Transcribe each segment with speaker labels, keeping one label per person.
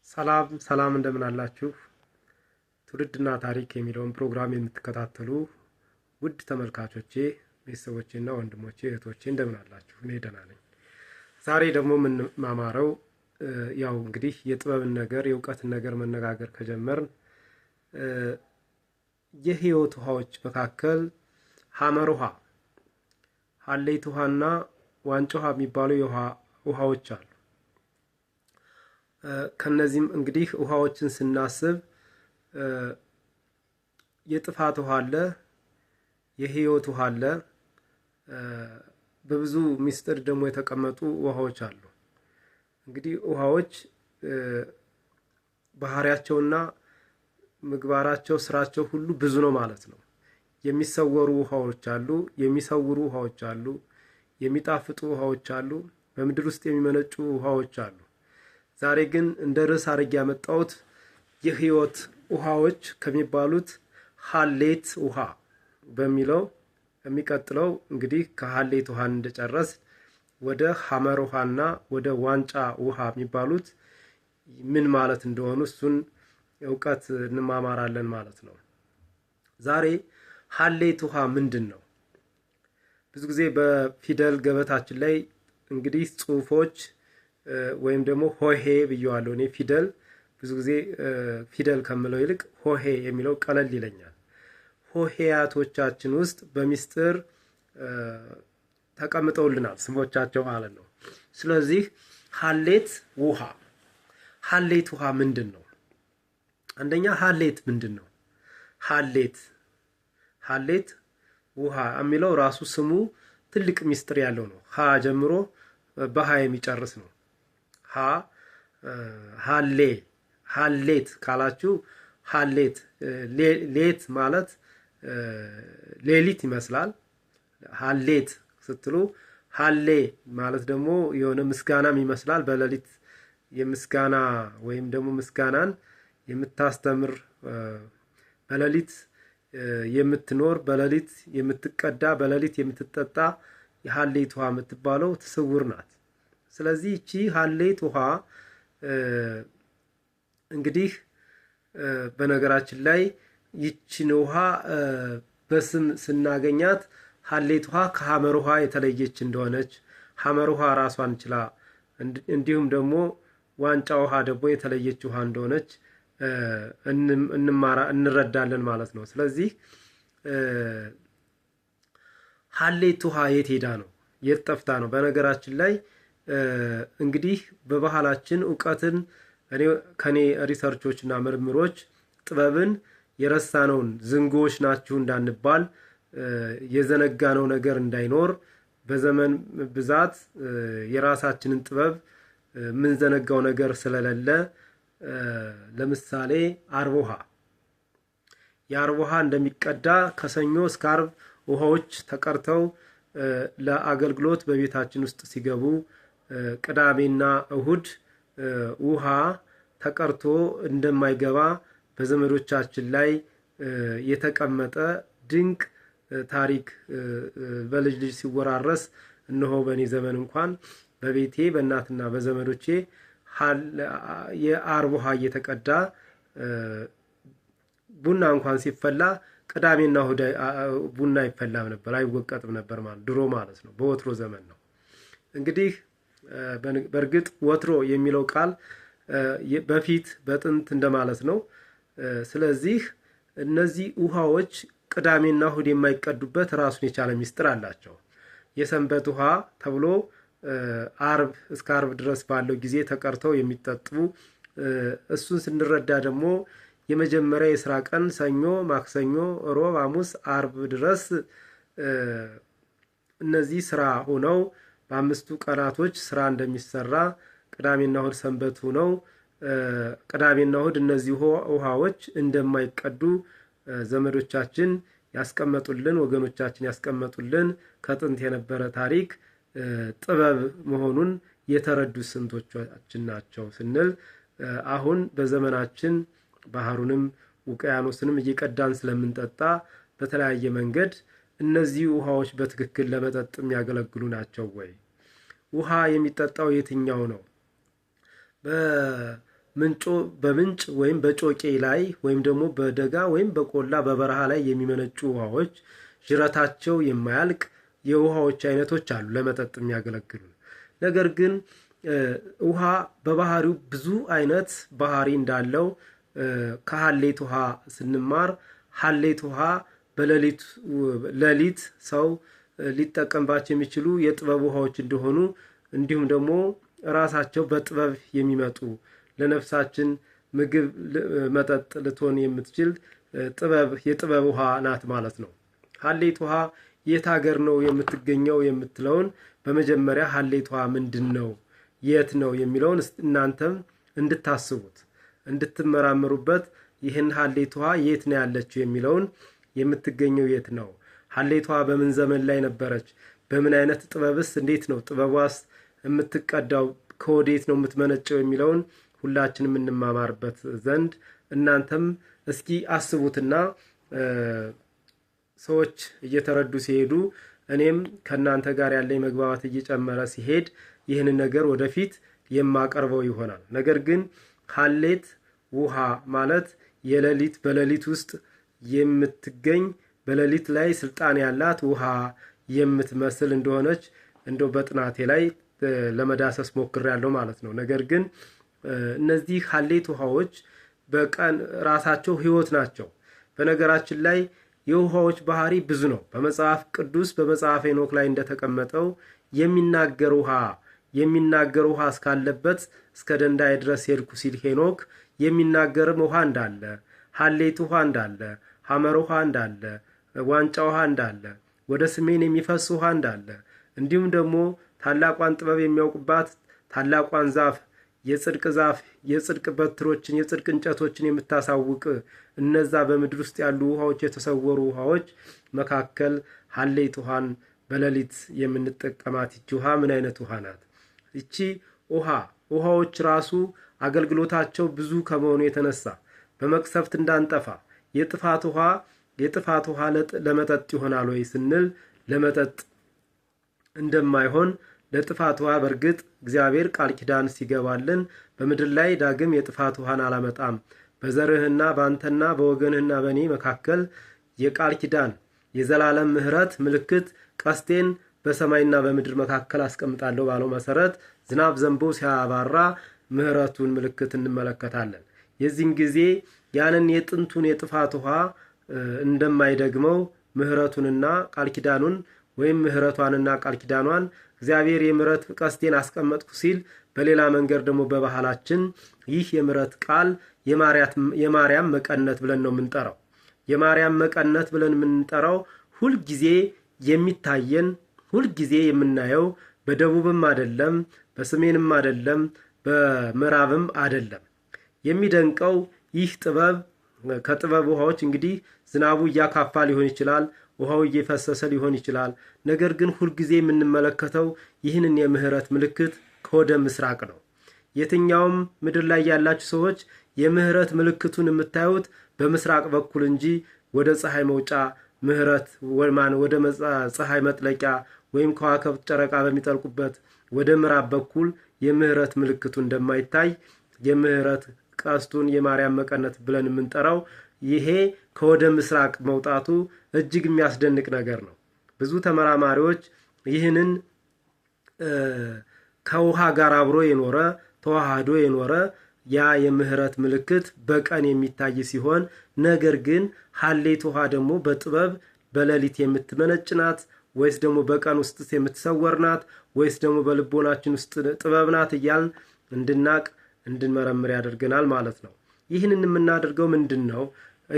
Speaker 1: ሰላም ሰላም፣ እንደምን አላችሁ? ትውልድና ታሪክ የሚለውን ፕሮግራም የምትከታተሉ ውድ ተመልካቾቼ፣ ቤተሰቦቼና ወንድሞቼ እህቶቼ እንደምን አላችሁ? እኔ ደህና ነኝ። ዛሬ ደግሞ የምንማማረው ያው እንግዲህ የጥበብን ነገር የእውቀትን ነገር መነጋገር ከጀመርን የህይወት ውሃዎች መካከል ሐመር ውሃ፣ ሀሌት ውሃና ዋንጫ ውሃ የሚባሉ ውሃዎች አሉ። ከነዚህም እንግዲህ ውሃዎችን ስናስብ የጥፋት ውሃ አለ፣ የህይወት ውሃ አለ፣ በብዙ ምስጢር ደግሞ የተቀመጡ ውሃዎች አሉ። እንግዲህ ውሃዎች ባህሪያቸውና ምግባራቸው ስራቸው ሁሉ ብዙ ነው ማለት ነው። የሚሰወሩ ውሃዎች አሉ፣ የሚሰውሩ ውሃዎች አሉ፣ የሚጣፍጡ ውሃዎች አሉ፣ በምድር ውስጥ የሚመነጩ ውሃዎች አሉ። ዛሬ ግን እንደ ርዕስ አድርጌ ያመጣሁት የህይወት ውሃዎች ከሚባሉት ሀሌት ውሃ በሚለው የሚቀጥለው እንግዲህ ከሀሌት ውሃን እንደጨረስ ወደ ሐመር ውሃና ወደ ዋንጫ ውሃ የሚባሉት ምን ማለት እንደሆኑ እሱን እውቀት እንማማራለን ማለት ነው። ዛሬ ሀሌት ውሃ ምንድን ነው? ብዙ ጊዜ በፊደል ገበታችን ላይ እንግዲህ ጽሁፎች ወይም ደግሞ ሆሄ ብየዋለሁ እኔ ፊደል ብዙ ጊዜ ፊደል ከምለው ይልቅ ሆሄ የሚለው ቀለል ይለኛል። ሆሄያቶቻችን ውስጥ በሚስጥር ተቀምጠውልናል ስሞቻቸው ማለት ነው። ስለዚህ ሀሌት ውሃ ሀሌት ውሃ ምንድን ነው? አንደኛ ሀሌት ምንድን ነው? ሀሌት ሀሌት ውሃ የሚለው ራሱ ስሙ ትልቅ ሚስጥር ያለው ነው። ሀ ጀምሮ በሀ የሚጨርስ ነው። ሀ ሀሌ ሀሌት ካላችሁ ሀሌት ሌት ማለት ሌሊት ይመስላል። ሀሌት ስትሉ ሀሌ ማለት ደግሞ የሆነ ምስጋናም ይመስላል። በሌሊት የምስጋና ወይም ደግሞ ምስጋናን የምታስተምር በሌሊት የምትኖር በሌሊት የምትቀዳ በሌሊት የምትጠጣ የሀሌት ውሃ የምትባለው ትስውር ናት። ስለዚህ ይቺ ሀሌት ውሃ እንግዲህ በነገራችን ላይ ይችን ውሃ በስም ስናገኛት ሀሌት ውሃ ከሐመር ውሃ የተለየች እንደሆነች፣ ሐመር ውሃ ራሷን ችላ እንዲሁም ደግሞ ዋንጫ ውሃ ደግሞ የተለየች ውሃ እንደሆነች እንማራ እንረዳለን ማለት ነው። ስለዚህ ሀሌት ውሃ የት ሄዳ ነው? የት ጠፍታ ነው? በነገራችን ላይ እንግዲህ በባህላችን እውቀትን እኔ ከኔ research ኦች እና ምርምሮች ጥበብን የረሳነውን ዝንጎዎች ናችሁ እንዳንባል የዘነጋነው ነገር እንዳይኖር በዘመን ብዛት የራሳችንን ጥበብ የምንዘነጋው ነገር ስለሌለ ለምሳሌ አርብ ውሃ የአርብ ውሃ እንደሚቀዳ ከሰኞ እስከ አርብ ውሃዎች ተቀርተው ለአገልግሎት በቤታችን ውስጥ ሲገቡ ቅዳሜና እሁድ ውሃ ተቀርቶ እንደማይገባ በዘመዶቻችን ላይ የተቀመጠ ድንቅ ታሪክ በልጅ ልጅ ሲወራረስ እነሆ በእኔ ዘመን እንኳን በቤቴ በእናትና በዘመዶቼ የአርብ ውሃ እየተቀዳ ቡና እንኳን ሲፈላ ቅዳሜና እሁድ ቡና አይፈላም ነበር፣ አይወቀጥም ነበር ማለት ድሮ ማለት ነው። በወትሮ ዘመን ነው። እንግዲህ በእርግጥ ወትሮ የሚለው ቃል በፊት በጥንት እንደማለት ነው። ስለዚህ እነዚህ ውሃዎች ቅዳሜና እሁድ የማይቀዱበት ራሱን የቻለ ሚስጥር አላቸው። የሰንበት ውሃ ተብሎ አርብ እስከ አርብ ድረስ ባለው ጊዜ ተቀርተው የሚጠጡ እሱን ስንረዳ ደግሞ የመጀመሪያ የስራ ቀን ሰኞ፣ ማክሰኞ፣ ሮብ፣ ሐሙስ፣ አርብ ድረስ እነዚህ ስራ ሆነው በአምስቱ ቀናቶች ስራ እንደሚሰራ ቅዳሜና እሁድ ሰንበት ሆነው ቅዳሜና እሁድ እነዚህ ውሃዎች እንደማይቀዱ ዘመዶቻችን ያስቀመጡልን ወገኖቻችን ያስቀመጡልን ከጥንት የነበረ ታሪክ ጥበብ መሆኑን የተረዱ ስንቶቻችን ናቸው ስንል አሁን በዘመናችን ባህሩንም ውቅያኖስንም እየቀዳን ስለምንጠጣ በተለያየ መንገድ እነዚህ ውሃዎች በትክክል ለመጠጥ የሚያገለግሉ ናቸው ወይ? ውሃ የሚጠጣው የትኛው ነው? ምንጮ በምንጭ ወይም በጮቄ ላይ ወይም ደግሞ በደጋ ወይም በቆላ በበረሃ ላይ የሚመነጩ ውሃዎች ጅረታቸው የማያልቅ የውሃዎች አይነቶች አሉ ለመጠጥ የሚያገለግሉ። ነገር ግን ውሃ በባህሪው ብዙ አይነት ባህሪ እንዳለው ከሀሌት ውሃ ስንማር ሀሌት ውሃ በሌሊት ሌሊት ሰው ሊጠቀምባቸው የሚችሉ የጥበብ ውሃዎች እንደሆኑ እንዲሁም ደግሞ ራሳቸው በጥበብ የሚመጡ ለነፍሳችን ምግብ መጠጥ ልትሆን የምትችል ጥበብ የጥበብ ውሃ ናት ማለት ነው። ሀሌት ውሃ የት ሀገር ነው የምትገኘው የምትለውን በመጀመሪያ ሀሌት ውሃ ምንድን ነው የት ነው የሚለውን እናንተም እንድታስቡት እንድትመራመሩበት ይህን ሀሌት ውሃ የት ነው ያለችው የሚለውን የምትገኘው የት ነው? ሀሌት ውሃ በምን ዘመን ላይ ነበረች? በምን አይነት ጥበብስ እንዴት ነው ጥበቧስ የምትቀዳው ከወዴት ነው የምትመነጨው የሚለውን ሁላችንም እንማማርበት ዘንድ እናንተም እስኪ አስቡትና ሰዎች እየተረዱ ሲሄዱ እኔም ከእናንተ ጋር ያለኝ መግባባት እየጨመረ ሲሄድ ይህንን ነገር ወደፊት የማቀርበው ይሆናል። ነገር ግን ሀሌት ውሃ ማለት የሌሊት በሌሊት ውስጥ የምትገኝ በሌሊት ላይ ስልጣን ያላት ውሃ የምትመስል እንደሆነች እንደው በጥናቴ ላይ ለመዳሰስ ሞክሬያለሁ ማለት ነው። ነገር ግን እነዚህ ሀሌት ውሃዎች በቀን ራሳቸው ሕይወት ናቸው። በነገራችን ላይ የውሃዎች ባህሪ ብዙ ነው። በመጽሐፍ ቅዱስ በመጽሐፈ ሄኖክ ላይ እንደተቀመጠው የሚናገር ውሃ የሚናገር ውሃ እስካለበት እስከ ደንዳይ ድረስ ሄድኩ ሲል ሄኖክ የሚናገርም ውሃ እንዳለ፣ ሀሌት ውሃ እንዳለ፣ ሐመር ውሃ እንዳለ፣ ዋንጫ ውሃ እንዳለ፣ ወደ ሰሜን የሚፈስ ውሃ እንዳለ እንዲሁም ደግሞ ታላቋን ጥበብ የሚያውቁባት ታላቋን ዛፍ የጽድቅ ዛፍ የጽድቅ በትሮችን የጽድቅ እንጨቶችን የምታሳውቅ እነዛ በምድር ውስጥ ያሉ ውሃዎች የተሰወሩ ውሃዎች መካከል ሀሌት ውሃን በሌሊት የምንጠቀማት ይቺ ውሃ ምን አይነት ውሃ ናት? ይቺ ውሃ ውሃዎች ራሱ አገልግሎታቸው ብዙ ከመሆኑ የተነሳ በመቅሰፍት እንዳንጠፋ የጥፋት ውሃ የጥፋት ውሃ ለመጠጥ ይሆናል ወይ ስንል ለመጠጥ እንደማይሆን ለጥፋት ውሃ በእርግጥ እግዚአብሔር ቃል ኪዳን ሲገባልን በምድር ላይ ዳግም የጥፋት ውሃን አላመጣም፣ በዘርህና በአንተና በወገንህና በእኔ መካከል የቃል ኪዳን የዘላለም ምሕረት ምልክት ቀስቴን በሰማይና በምድር መካከል አስቀምጣለሁ ባለው መሰረት ዝናብ ዘንቦ ሲያባራ ምሕረቱን ምልክት እንመለከታለን። የዚህን ጊዜ ያንን የጥንቱን የጥፋት ውሃ እንደማይደግመው ምሕረቱንና ቃል ኪዳኑን ወይም ምሕረቷንና ቃል ኪዳኗን እግዚአብሔር የምሕረት ቀስቴን አስቀመጥኩ ሲል፣ በሌላ መንገድ ደግሞ በባህላችን ይህ የምሕረት ቃል የማርያም መቀነት ብለን ነው የምንጠራው። የማርያም መቀነት ብለን የምንጠራው ሁልጊዜ የሚታየን ሁልጊዜ የምናየው በደቡብም አደለም፣ በሰሜንም አደለም፣ በምዕራብም አደለም። የሚደንቀው ይህ ጥበብ ከጥበብ ውሃዎች እንግዲህ ዝናቡ እያካፋ ሊሆን ይችላል፣ ውሃው እየፈሰሰ ሊሆን ይችላል። ነገር ግን ሁልጊዜ የምንመለከተው ይህንን የምህረት ምልክት ከወደ ምስራቅ ነው። የትኛውም ምድር ላይ ያላችሁ ሰዎች የምህረት ምልክቱን የምታዩት በምስራቅ በኩል እንጂ ወደ ፀሐይ መውጫ ምህረት ማን ወደ ፀሐይ መጥለቂያ ወይም ከዋክብት ጨረቃ በሚጠልቁበት ወደ ምዕራብ በኩል የምህረት ምልክቱ እንደማይታይ የምህረት ቀስቱን የማርያም መቀነት ብለን የምንጠራው ይሄ ከወደ ምስራቅ መውጣቱ እጅግ የሚያስደንቅ ነገር ነው። ብዙ ተመራማሪዎች ይህንን ከውሃ ጋር አብሮ የኖረ ተዋህዶ የኖረ ያ የምህረት ምልክት በቀን የሚታይ ሲሆን፣ ነገር ግን ሀሌት ውሃ ደግሞ በጥበብ በሌሊት የምትመነጭ ናት ወይስ ደግሞ በቀን ውስጥ የምትሰወር ናት ወይስ ደግሞ በልቦናችን ውስጥ ጥበብ ናት እያልን እንድናቅ እንድንመረምር ያደርገናል ማለት ነው። ይህንን የምናደርገው ምንድን ነው?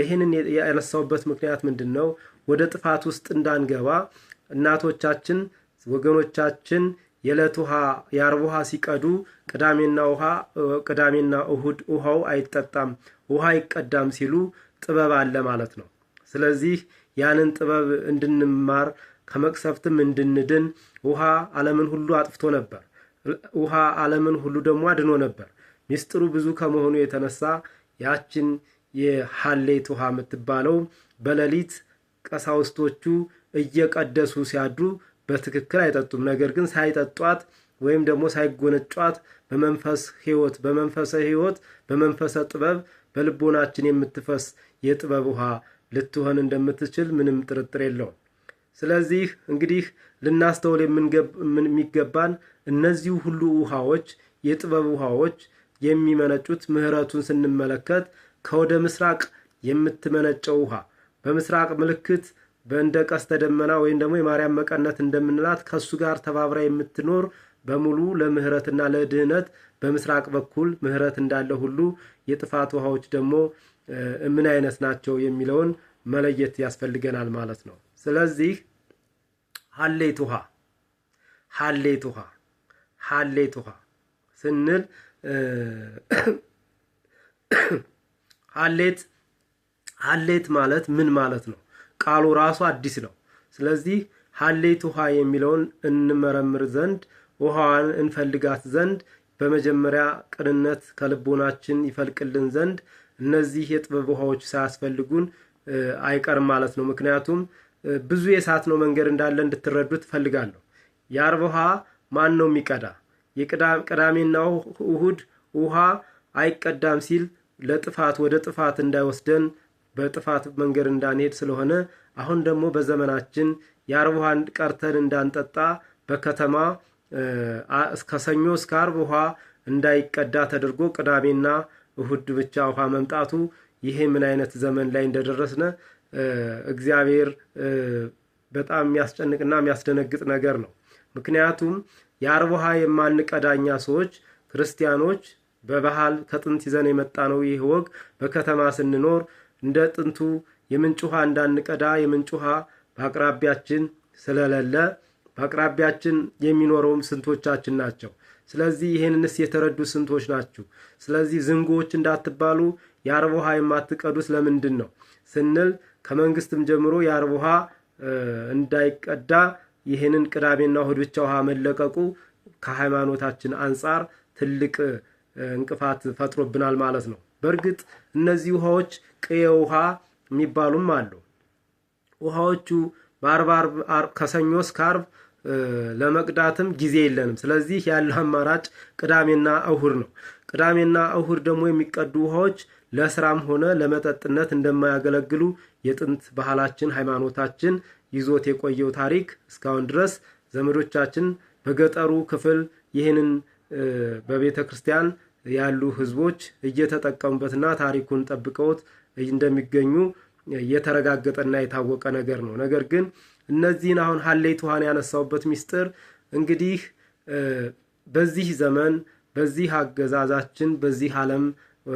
Speaker 1: ይህንን ያነሳውበት ምክንያት ምንድን ነው? ወደ ጥፋት ውስጥ እንዳንገባ እናቶቻችን ወገኖቻችን የዕለት ውሃ የዓርብ ውሃ ሲቀዱ ቅዳሜና ውሃ ቅዳሜና እሁድ ውሃው አይጠጣም ውሃ አይቀዳም ሲሉ ጥበብ አለ ማለት ነው። ስለዚህ ያንን ጥበብ እንድንማር ከመቅሰፍትም እንድንድን ውሃ ዓለምን ሁሉ አጥፍቶ ነበር። ውሃ ዓለምን ሁሉ ደግሞ አድኖ ነበር። ሚስጥሩ ብዙ ከመሆኑ የተነሳ ያችን የሀሌት ውሃ የምትባለው በሌሊት ቀሳውስቶቹ እየቀደሱ ሲያድሩ በትክክል አይጠጡም። ነገር ግን ሳይጠጧት ወይም ደግሞ ሳይጎነጯት በመንፈስ ሕይወት፣ በመንፈሰ ሕይወት፣ በመንፈሰ ጥበብ በልቦናችን የምትፈስ የጥበብ ውሃ ልትሆን እንደምትችል ምንም ጥርጥር የለውም። ስለዚህ እንግዲህ ልናስተውል የሚገባን እነዚህ ሁሉ ውሃዎች፣ የጥበብ ውሃዎች የሚመነጩት ምሕረቱን ስንመለከት ከወደ ምስራቅ የምትመነጨው ውሃ በምስራቅ ምልክት በእንደ ቀስተ ደመና ወይም ደግሞ የማርያም መቀነት እንደምንላት ከሱ ጋር ተባብራ የምትኖር በሙሉ ለምህረትና ለድህነት በምስራቅ በኩል ምህረት እንዳለ ሁሉ የጥፋት ውሃዎች ደግሞ ምን አይነት ናቸው የሚለውን መለየት ያስፈልገናል ማለት ነው። ስለዚህ ሀሌት ውሃ፣ ሀሌት ውሃ፣ ሀሌት ውሃ ስንል ሀሌት ሀሌት ማለት ምን ማለት ነው? ቃሉ ራሱ አዲስ ነው። ስለዚህ ሀሌት ውሃ የሚለውን እንመረምር ዘንድ፣ ውሃዋን እንፈልጋት ዘንድ፣ በመጀመሪያ ቅንነት ከልቦናችን ይፈልቅልን ዘንድ እነዚህ የጥበብ ውሃዎች ሳያስፈልጉን አይቀርም ማለት ነው። ምክንያቱም ብዙ የሳት ነው መንገድ እንዳለ እንድትረዱት እፈልጋለሁ። የዓርብ ውሃ ማን ነው የሚቀዳ? የቅዳሜና እሁድ ውሃ አይቀዳም ሲል ለጥፋት ወደ ጥፋት እንዳይወስደን፣ በጥፋት መንገድ እንዳንሄድ ስለሆነ አሁን ደግሞ በዘመናችን የዓርብ ውሃን ቀርተን እንዳንጠጣ በከተማ ከሰኞ እስከ ዓርብ ውሃ እንዳይቀዳ ተደርጎ ቅዳሜና እሁድ ብቻ ውሃ መምጣቱ ይሄ ምን አይነት ዘመን ላይ እንደደረስነ እግዚአብሔር በጣም የሚያስጨንቅና የሚያስደነግጥ ነገር ነው። ምክንያቱም የዓርብ ውሃ የማንቀዳኛ ሰዎች ክርስቲያኖች በባህል ከጥንት ይዘን የመጣ ነው ይህ ወግ። በከተማ ስንኖር እንደ ጥንቱ የምንጭ ውሃ እንዳንቀዳ የምንጭ ውሃ በአቅራቢያችን ስለሌለ በአቅራቢያችን የሚኖረውም ስንቶቻችን ናቸው? ስለዚህ ይህንንስ የተረዱ ስንቶች ናችሁ? ስለዚህ ዝንጉዎች እንዳትባሉ የዓርብ ውሃ የማትቀዱት ለምንድን ነው ስንል ከመንግስትም ጀምሮ የዓርብ ውሃ እንዳይቀዳ ይህንን ቅዳሜና እሁድ ብቻ ውሃ መለቀቁ ከሃይማኖታችን አንጻር ትልቅ እንቅፋት ፈጥሮብናል ማለት ነው። በእርግጥ እነዚህ ውሃዎች ቅየ ውሃ የሚባሉም አሉ። ውሃዎቹ በአርብ አርብ ከሰኞ እስከ ዓርብ ለመቅዳትም ጊዜ የለንም። ስለዚህ ያለው አማራጭ ቅዳሜና እሁድ ነው። ቅዳሜና እሁድ ደግሞ የሚቀዱ ውሃዎች ለስራም ሆነ ለመጠጥነት እንደማያገለግሉ የጥንት ባህላችን ሃይማኖታችን ይዞት የቆየው ታሪክ እስካሁን ድረስ ዘመዶቻችን በገጠሩ ክፍል ይህንን በቤተ ክርስቲያን ያሉ ህዝቦች እየተጠቀሙበትና ታሪኩን ጠብቀውት እንደሚገኙ የተረጋገጠና የታወቀ ነገር ነው። ነገር ግን እነዚህን አሁን ሀሌት ውሃን ያነሳውበት ሚስጥር እንግዲህ በዚህ ዘመን፣ በዚህ አገዛዛችን፣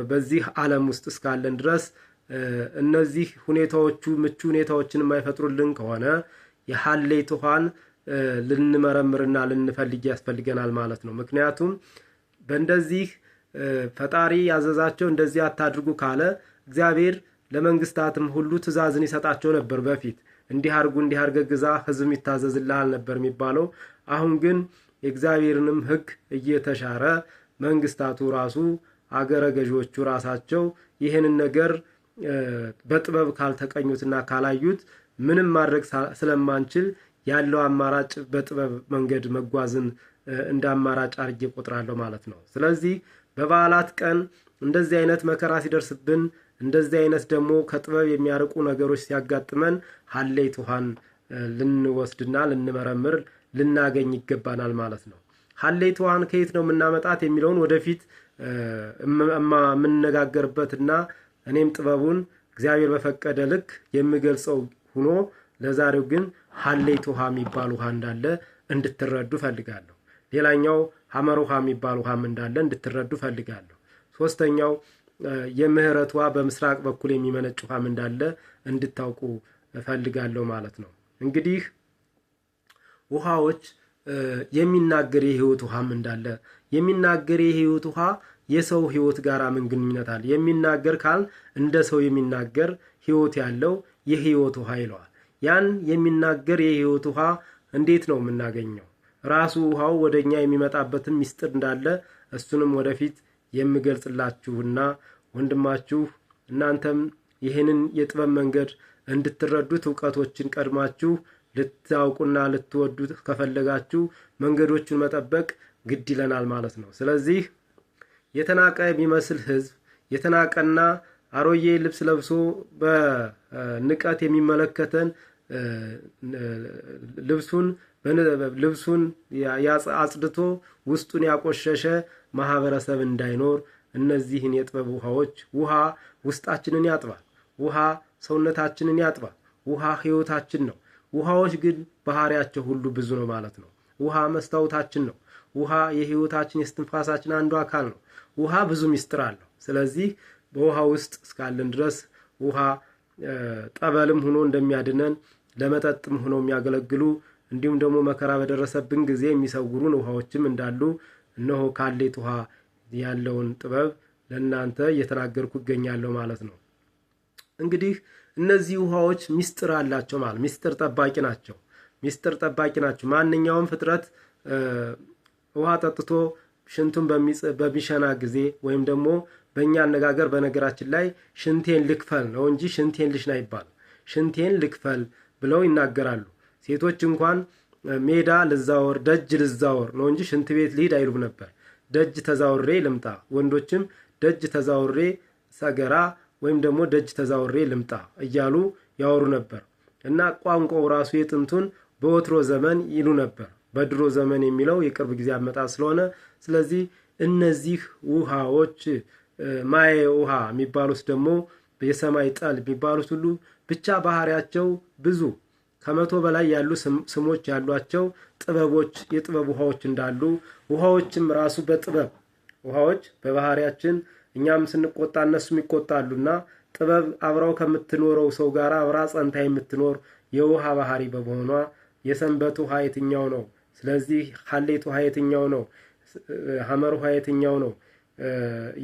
Speaker 1: በዚህ ዓለም ውስጥ እስካለን ድረስ እነዚህ ሁኔታዎቹ ምቹ ሁኔታዎችን የማይፈጥሩልን ከሆነ የሀሌት ውሃን ልንመረምርና ልንፈልግ ያስፈልገናል ማለት ነው። ምክንያቱም በእንደዚህ ፈጣሪ ያዘዛቸው እንደዚህ አታድርጉ ካለ እግዚአብሔር ለመንግስታትም ሁሉ ትእዛዝን ይሰጣቸው ነበር። በፊት እንዲህ አርጉ፣ እንዲህ አርገህ ግዛ፣ ህዝብም ይታዘዝልሃል ነበር የሚባለው። አሁን ግን የእግዚአብሔርንም ሕግ እየተሻረ መንግስታቱ ራሱ አገረ ገዢዎቹ ራሳቸው ይህንን ነገር በጥበብ ካልተቀኙትና ካላዩት ምንም ማድረግ ስለማንችል ያለው አማራጭ በጥበብ መንገድ መጓዝን እንደ አማራጭ አድርጌ ቆጥራለሁ ማለት ነው። ስለዚህ በበዓላት ቀን እንደዚህ አይነት መከራ ሲደርስብን፣ እንደዚህ አይነት ደግሞ ከጥበብ የሚያርቁ ነገሮች ሲያጋጥመን ሀሌት ውሃን ልንወስድና ልንመረምር ልናገኝ ይገባናል ማለት ነው። ሀሌት ውሃን ከየት ነው የምናመጣት የሚለውን ወደፊት የምንነጋገርበትና እኔም ጥበቡን እግዚአብሔር በፈቀደ ልክ የምገልጸው ሆኖ ለዛሬው ግን ሀሌት ውሃ የሚባል ውሃ እንዳለ እንድትረዱ ፈልጋለሁ። ሌላኛው ሐመር ውሃ የሚባል ውሃም እንዳለ እንድትረዱ ፈልጋለሁ። ሶስተኛው የምህረት ውሃ በምስራቅ በኩል የሚመነጭ ውሃም እንዳለ እንድታውቁ እፈልጋለሁ ማለት ነው። እንግዲህ ውሃዎች የሚናገር የህይወት ውሃም እንዳለ፣ የሚናገር የህይወት ውሃ የሰው ህይወት ጋር ምን ግንኙነት አለ? የሚናገር ካል እንደ ሰው የሚናገር ህይወት ያለው የህይወት ውሃ ይለዋል። ያን የሚናገር የህይወት ውሃ እንዴት ነው የምናገኘው? ራሱ ውሃው ወደ እኛ የሚመጣበትም ሚስጥር እንዳለ እሱንም ወደፊት የምገልጽላችሁና ወንድማችሁ እናንተም ይህንን የጥበብ መንገድ እንድትረዱት እውቀቶችን ቀድማችሁ ልታውቁና ልትወዱት ከፈለጋችሁ መንገዶቹን መጠበቅ ግድ ይለናል ማለት ነው። ስለዚህ የተናቀ የሚመስል ሕዝብ፣ የተናቀና አሮጌ ልብስ ለብሶ በንቀት የሚመለከተን፣ ልብሱን አጽድቶ ውስጡን ያቆሸሸ ማህበረሰብ እንዳይኖር እነዚህን የጥበብ ውሃዎች፣ ውሃ ውስጣችንን ያጥባል። ውሃ ሰውነታችንን ያጥባል። ውሃ ህይወታችን ነው። ውሃዎች ግን ባህሪያቸው ሁሉ ብዙ ነው ማለት ነው። ውሃ መስታወታችን ነው። ውሃ የህይወታችን የስትንፋሳችን አንዱ አካል ነው። ውሃ ብዙ ሚስጥር አለው። ስለዚህ በውሃ ውስጥ እስካለን ድረስ ውሃ ጠበልም ሆኖ እንደሚያድነን፣ ለመጠጥም ሆኖ የሚያገለግሉ፣ እንዲሁም ደግሞ መከራ በደረሰብን ጊዜ የሚሰውሩን ውሃዎችም እንዳሉ እነሆ ካሌት ውሃ ያለውን ጥበብ ለእናንተ እየተናገርኩ እገኛለሁ ማለት ነው። እንግዲህ እነዚህ ውሃዎች ሚስጥር አላቸው ማለት ሚስጥር ጠባቂ ናቸው። ሚስጥር ጠባቂ ናቸው። ማንኛውም ፍጥረት ውሃ ጠጥቶ ሽንቱን በሚሸና ጊዜ ወይም ደግሞ በእኛ አነጋገር በነገራችን ላይ ሽንቴን ልክፈል ነው እንጂ ሽንቴን ልሽና አይባልም። ሽንቴን ልክፈል ብለው ይናገራሉ። ሴቶች እንኳን ሜዳ ልዛወር፣ ደጅ ልዛወር ነው እንጂ ሽንት ቤት ልሂድ አይሉም ነበር። ደጅ ተዛውሬ ልምጣ፣ ወንዶችም ደጅ ተዛውሬ ሰገራ ወይም ደግሞ ደጅ ተዛውሬ ልምጣ እያሉ ያወሩ ነበር። እና ቋንቋው ራሱ የጥንቱን በወትሮ ዘመን ይሉ ነበር። በድሮ ዘመን የሚለው የቅርብ ጊዜ አመጣጥ ስለሆነ፣ ስለዚህ እነዚህ ውሃዎች ማየ ውሃ የሚባሉት ደግሞ የሰማይ ጠል የሚባሉት ሁሉ ብቻ ባህሪያቸው ብዙ 100 በላይ ያሉ ስሞች ያሏቸው ጥበቦች የጥበብ ውሃዎች እንዳሉ፣ ውሃዎችም ራሱ በጥበብ ውሃዎች በባህሪያችን እኛም ስንቆጣ እነሱም ይቆጣሉና ጥበብ አብራው ከምትኖረው ሰው ጋር አብራ ጸንታ የምትኖር የውሃ ባህሪ በመሆኗ የሰንበት ውሃ የትኛው ነው? ስለዚህ ሀሌት ውሃ የትኛው ነው? ሐመር ውሃ የትኛው ነው?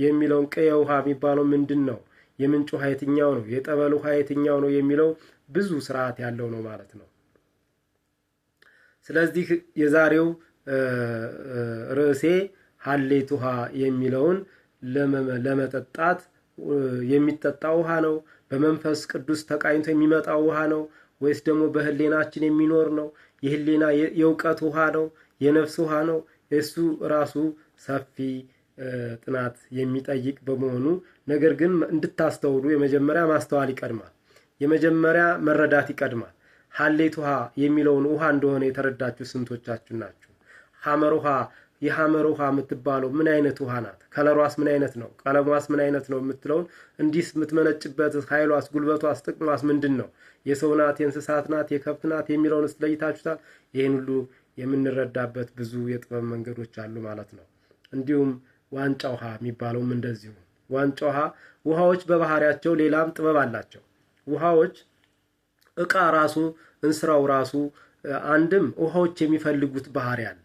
Speaker 1: የሚለውን ቀየ ውሃ የሚባለው ምንድን ነው? የምንጭ ውሃ የትኛው ነው? የጠበል ውሃ የትኛው ነው? የሚለው ብዙ ስርዓት ያለው ነው ማለት ነው። ስለዚህ የዛሬው ርዕሴ ሀሌት ውሃ የሚለውን ለመጠጣት የሚጠጣ ውሃ ነው? በመንፈስ ቅዱስ ተቃኝቶ የሚመጣ ውሃ ነው? ወይስ ደግሞ በህሌናችን የሚኖር ነው? የህሌና የእውቀት ውሃ ነው? የነፍስ ውሃ ነው? እሱ ራሱ ሰፊ ጥናት የሚጠይቅ በመሆኑ፣ ነገር ግን እንድታስተውሉ የመጀመሪያ ማስተዋል ይቀድማል። የመጀመሪያ መረዳት ይቀድማል። ሀሌት ውሃ የሚለውን ውሃ እንደሆነ የተረዳችሁ ስንቶቻችሁ ናችሁ? ሐመር ውሃ፣ የሐመር ውሃ የምትባለው ምን አይነት ውሃ ናት? ከለሯስ ምን አይነት ነው? ቀለሟስ ምን አይነት ነው የምትለውን፣ እንዲህ የምትመነጭበት ኃይሏስ፣ ጉልበቷስ፣ ጥቅሟስ ምንድን ነው? የሰው ናት፣ የእንስሳት ናት፣ የከብት ናት የሚለውን ለይታችሁታል? ይህን ሁሉ የምንረዳበት ብዙ የጥበብ መንገዶች አሉ ማለት ነው። እንዲሁም ዋንጫ ውሃ የሚባለውም እንደዚሁ። ዋንጫ ውሃ፣ ውሃዎች በባህሪያቸው ሌላም ጥበብ አላቸው። ውሃዎች እቃ ራሱ እንስራው ራሱ አንድም ውሃዎች የሚፈልጉት ባህሪ አለ።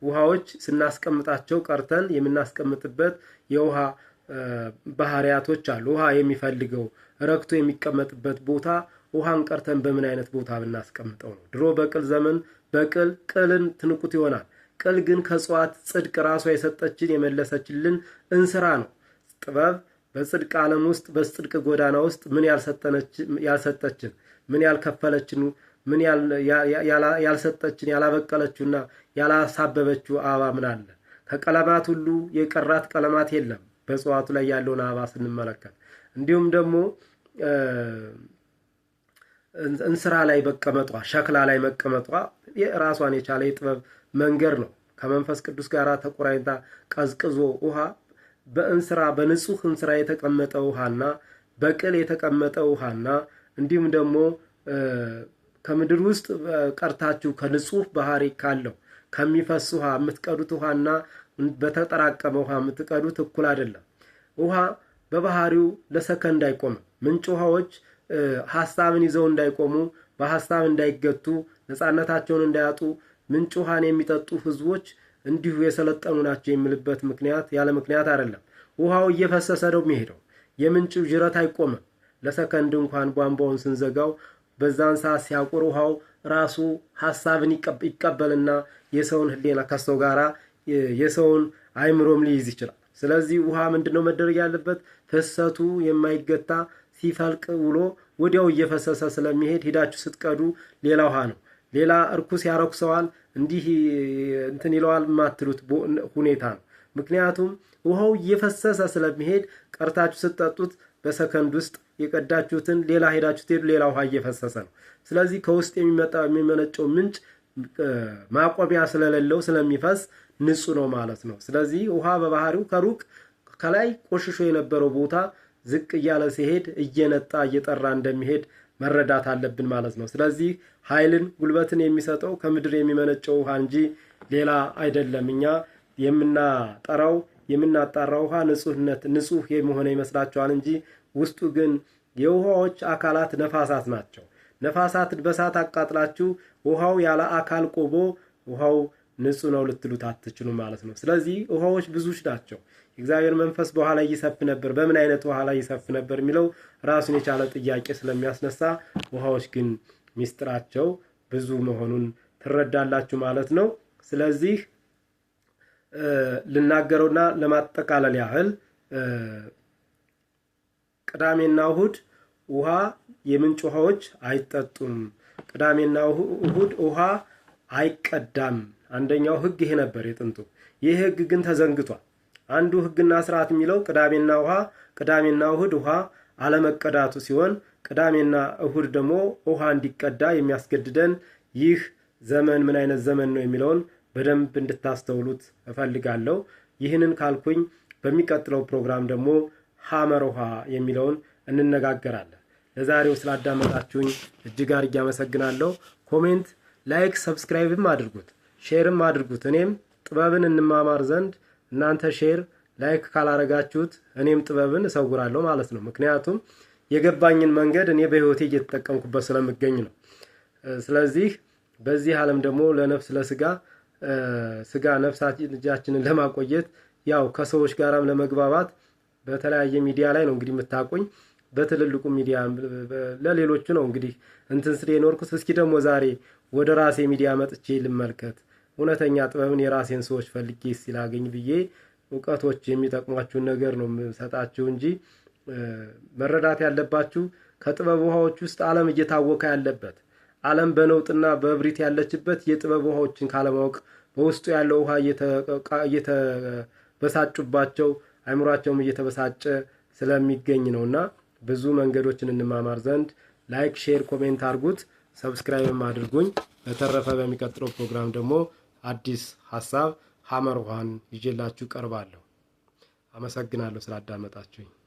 Speaker 1: ውሃዎች ስናስቀምጣቸው ቀርተን የምናስቀምጥበት የውሃ ባህሪያቶች አሉ። ውሃ የሚፈልገው ረክቶ የሚቀመጥበት ቦታ፣ ውሃን ቀርተን በምን አይነት ቦታ ብናስቀምጠው ነው? ድሮ በቅል ዘመን በቅል ቅልን ትንቁት ይሆናል። ቅል ግን ከእጽዋት ጽድቅ ራሷ የሰጠችን የመለሰችልን እንስራ ነው። ጥበብ በጽድቅ ዓለም ውስጥ በጽድቅ ጎዳና ውስጥ ምን ያልሰጠችን፣ ምን ያልከፈለችን፣ ምን ያልሰጠችን፣ ያላበቀለችውና ያላሳበበችው አበባ ምን አለ? ከቀለማት ሁሉ የቀራት ቀለማት የለም በእጽዋቱ ላይ ያለውን አበባ ስንመለከት። እንዲሁም ደግሞ እንስራ ላይ መቀመጧ፣ ሸክላ ላይ መቀመጧ ራሷን የቻለ የጥበብ መንገድ ነው። ከመንፈስ ቅዱስ ጋር ተቆራኝታ ቀዝቅዞ ውሃ በእንስራ በንጹህ እንስራ የተቀመጠ ውሃና በቅል የተቀመጠ ውሃና እንዲሁም ደግሞ ከምድር ውስጥ ቀርታችሁ ከንጹህ ባህሪ ካለው ከሚፈስ ውሃ የምትቀዱት ውሃና በተጠራቀመ ውሃ የምትቀዱት እኩል አይደለም። ውሃ በባህሪው ለሰከንድ አይቆምም። ምንጭ ውሃዎች ሀሳብን ይዘው እንዳይቆሙ፣ በሀሳብ እንዳይገቱ፣ ነፃነታቸውን እንዳያጡ ምንጭ ውሃን የሚጠጡ ህዝቦች እንዲሁ የሰለጠኑ ናቸው የሚልበት ምክንያት ያለ ምክንያት አይደለም። ውሃው እየፈሰሰ ነው የሚሄደው። የምንጩ ጅረት አይቆምም። ለሰከንድ እንኳን ቧንቧውን ስንዘጋው በዛን ሰዓት ሲያቁር ውሃው ራሱ ሀሳብን ይቀበልና የሰውን ህሌና ከሰው ጋራ የሰውን አይምሮም ሊይዝ ይችላል። ስለዚህ ውሃ ምንድነው መደረግ ያለበት? ፍሰቱ የማይገታ ሲፈልቅ ውሎ ወዲያው እየፈሰሰ ስለሚሄድ ሂዳችሁ ስትቀዱ ሌላ ውሃ ነው። ሌላ እርኩስ ያረኩሰዋል፣ እንዲህ እንትን ይለዋል የማትሉት ሁኔታ ነው። ምክንያቱም ውሃው እየፈሰሰ ስለሚሄድ ቀርታችሁ ስትጠጡት በሰከንድ ውስጥ የቀዳችሁትን ሌላ ሄዳችሁ ትሄዱ፣ ሌላ ውሃ እየፈሰሰ ነው። ስለዚህ ከውስጥ የሚመነጨው ምንጭ ማቆሚያ ስለሌለው ስለሚፈስ ንጹህ ነው ማለት ነው። ስለዚህ ውሃ በባህሪው ከሩቅ ከላይ ቆሽሾ የነበረው ቦታ ዝቅ እያለ ሲሄድ እየነጣ እየጠራ እንደሚሄድ መረዳት አለብን ማለት ነው። ስለዚህ ኃይልን ጉልበትን የሚሰጠው ከምድር የሚመነጨው ውሃ እንጂ ሌላ አይደለም። እኛ የምናጠራው የምናጣራው ውሃ ንጹህነት ንጹህ የመሆነ ይመስላችኋል እንጂ ውስጡ ግን የውሃዎች አካላት ነፋሳት ናቸው። ነፋሳትን በሳት አቃጥላችሁ ውሃው ያለ አካል ቆሞ ውሃው ንጹህ ነው ልትሉት አትችሉ ማለት ነው። ስለዚህ ውሃዎች ብዙዎች ናቸው። የእግዚአብሔር መንፈስ በውሃ ላይ ይሰፍ ነበር፣ በምን አይነት ውሃ ላይ ይሰፍ ነበር የሚለው ራሱን የቻለ ጥያቄ ስለሚያስነሳ ውሃዎች ግን ሚስጥራቸው ብዙ መሆኑን ትረዳላችሁ ማለት ነው። ስለዚህ ልናገረውና ለማጠቃለል ያህል ቅዳሜና እሁድ ውሃ የምንጭ ውሃዎች አይጠጡም። ቅዳሜና እሁድ ውሃ አይቀዳም። አንደኛው ሕግ ይሄ ነበር የጥንቱ። ይህ ሕግ ግን ተዘንግቷል። አንዱ ሕግና ስርዓት የሚለው ቅዳሜና እሁድ ውሃ አለመቀዳቱ ሲሆን ቅዳሜና እሁድ ደግሞ ውሃ እንዲቀዳ የሚያስገድደን ይህ ዘመን ምን አይነት ዘመን ነው የሚለውን በደንብ እንድታስተውሉት እፈልጋለሁ። ይህንን ካልኩኝ በሚቀጥለው ፕሮግራም ደግሞ ሐመር ውሃ የሚለውን እንነጋገራለን። ለዛሬው ስላዳመጣችሁኝ እጅግ አድርጌ አመሰግናለሁ። Comment፣ like፣ subscribe ም አድርጉት፣ share ም አድርጉት። እኔም ጥበብን እንማማር ዘንድ እናንተ share like ካላረጋችሁት እኔም ጥበብን እሰውራለሁ ማለት ነው። ምክንያቱም የገባኝን መንገድ እኔ በሕይወቴ እየተጠቀምኩበት ስለምገኝ ነው። ስለዚህ በዚህ ዓለም ደግሞ ለነፍስ ለስጋ ስጋ ነፍሳችንን ለማቆየት ያው ከሰዎች ጋራም ለመግባባት በተለያየ ሚዲያ ላይ ነው እንግዲህ የምታውቁኝ። በትልልቁ ሚዲያ ለሌሎቹ ነው እንግዲህ እንትን ስል የኖርኩት። እስኪ ደግሞ ዛሬ ወደ ራሴ ሚዲያ መጥቼ ልመልከት፣ እውነተኛ ጥበብን የራሴን ሰዎች ፈልጌ ሲላገኝ ብዬ እውቀቶች የሚጠቅሟችሁን ነገር ነው የምሰጣችሁ እንጂ መረዳት ያለባችሁ ከጥበብ ውሃዎች ውስጥ ዓለም እየታወከ ያለበት፣ ዓለም በነውጥና በእብሪት ያለችበት የጥበብ ውሃዎችን ካለማወቅ በውስጡ ያለው ውሃ እየተበሳጩባቸው አይምሯቸውም እየተበሳጨ ስለሚገኝ ነውና ብዙ መንገዶችን እንማማር ዘንድ like፣ share፣ comment አድርጉት፣ subscribe ም አድርጉኝ። በተረፈ በሚቀጥለው ፕሮግራም ደግሞ አዲስ ሀሳብ ሐመር ውሃን ይዤላችሁ ቀርባለሁ። አመሰግናለሁ ስላዳመጣችሁኝ።